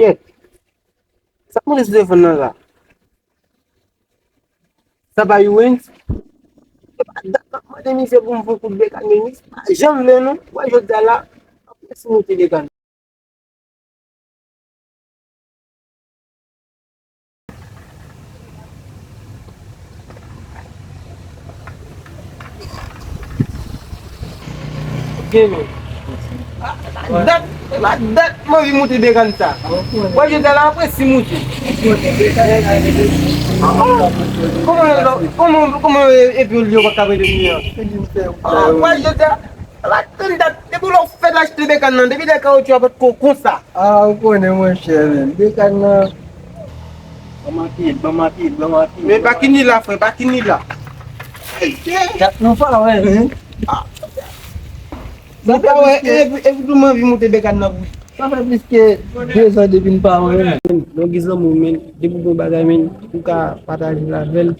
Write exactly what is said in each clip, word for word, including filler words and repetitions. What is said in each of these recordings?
Kèt. Sa k moute sou telefòn nan la? Sa pa Ewens? Se pa dat m ap mande misye pou m fè yon kout bekann, men misye pa janm vle non. Wè jodi a la, m ap resi moute bekann. Ok, men. A, dat, e pa dat m anvi moute bekann sa. Wè, jodi a la, apre si moute. Kòman, kòman, kòman, epi yo pa ka rele m li an? A, wè, jodi a, la, tann dat, depi lè w fèk achte bekann nan, depi lè kawotchou a pa t ko konsa. A, ou konnen, monchè, men. Bekann nan. Ban m anpil, ban m anpil, ban m anpil. Men pa ki ni la, frè, pa ki ni la. Dat nou pa wè. Nou pa wè, epi, epi tou m anvi moute bekann nan pou. Sa fè plis ke de zan depi n pa wè. Men, longi zanmi w, men, depi w gen yon bagay, men, ou ka pataje l avè l,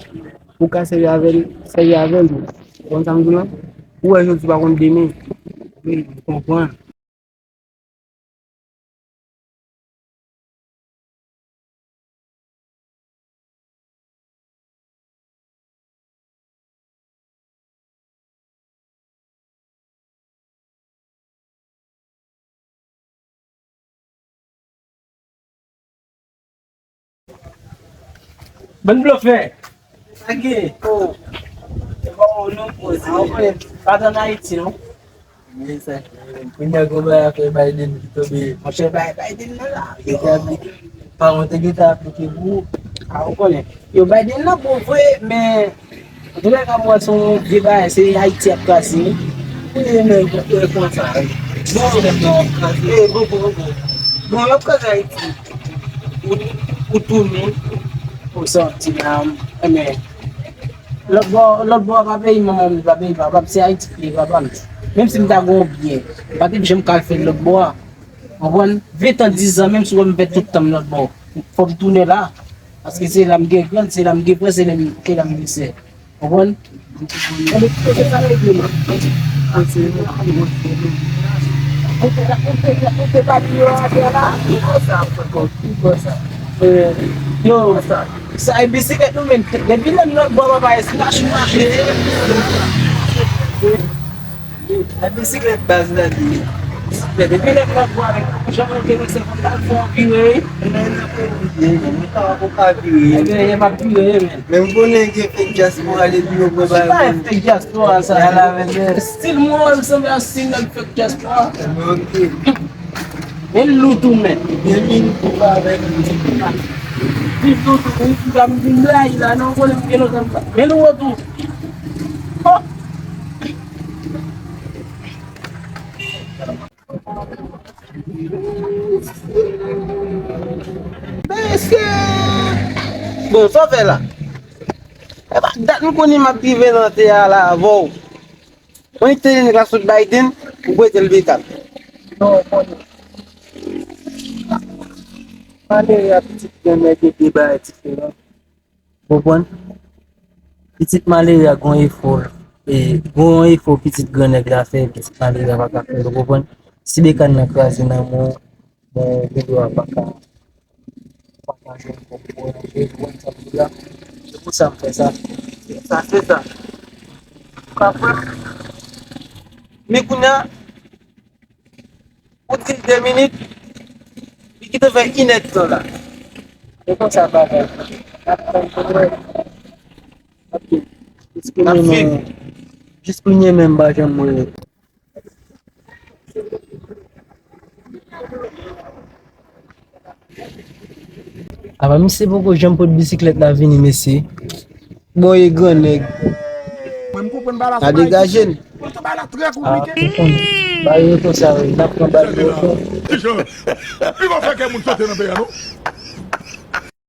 ou ka sèvi avè l, sèvi avè l, men. Ou konn sa m di w lan? Ou wè jodi, ou pa konn demen. Wi, m konprann. Bann blofè. Sa gen? Oh. E pa ou non, poze. A, ou konnen, pa t ann Ayiti, non? Men sa, kounye a gon bagay afè Biden ki tonbe. Monchè, Bi-, Biden nan la. Yo te aplike. Pawon te gentan aplike pou ou. A, ou konnen. Yo, Biden nan bon vre, men antoulèka, m wè se yon vye bagay, se Ayiti y ap kraze, wi. Wi, men, e konsa. Bon, e, bon, bon, bon. Bon, y ap kraze Ayiti. Ou, ou tounen, ou sòti la, men lòt bò, lòt bò a pa peyi manman m, li pa peyi papa m, se Ayiti ki peyi papa m. Menm si m ta gen yon byen, m pa t ap janm ka al fè l lòt bò a. Konprann? Ven tan, diz an, menm si w wè m fè tout tan m lòt bò, fò m tounen la. Paske se la m gen grann, se la m gen frè, se la m, se la m gen sè. Konprann? Ou te, ou te pa pi yo atè la? Yo, sa e bisiklèt nou menm. Depi lè m nan bò papa, e machin, machin. E bisiklèt baz la di. Bisiklèt. Depi lè m nan bò avèk jan mwen te wè se konn al fè yon vire, wi. Mwen nan fè vire, mwen pa, ou pa vire. Ebyen, e pa vire, men. Men m konnen gen fake dyaspora depi yo pran bagay. Se pa fake dyaspora sa. Stil mwen, m sanble a stil nèg fake dyaspora. Ok. Men lou tou, men. Byen vin pou pa avèk nou. Pi lou tou, wi, m pa m vin blayi la, non, konnen m gen lontan m pa. Men lou tou. Oh! Mesye! Bon, sa w fè la? E pa dat m konnen m ap rive nan tè a la avè w. Mwen te di nèg la sot Biden, ou prete l Bekan. Non, konnen. Malere a pitit gran nèg e de bagay diferan. Konprann? Pitit malere a gon efò, e, gon efò pitit gran nèg la fè, pitit malere a pa ka fè l, ou konprann? Si Bekan nan kraze nan men w, men videyo a pa ka, pa ka jwenn kòb pou w ranje, ou konprann sa m di la? Se pou sa m fè sa. Sa se sa. Ou ka fè. Men kounye a, ou di l de minit, li gentan fè inèdtan la. E konsa bagay. N ap tann pou wè. Ok. Jis kounye a menm, jis kounye a menm, m pa janm wè. Apa misye poko janm pot bisiklèt la vini, mesye. Bon, e gran nèg. Mwen, m konprann bagay la. A degaje n. Mwen, se bagay la trè konplike. Ah, m konnen. Bagay yo konsa, wi. N ap pran bagay yo. Li pa fè kè moun sote nan peyi a, non.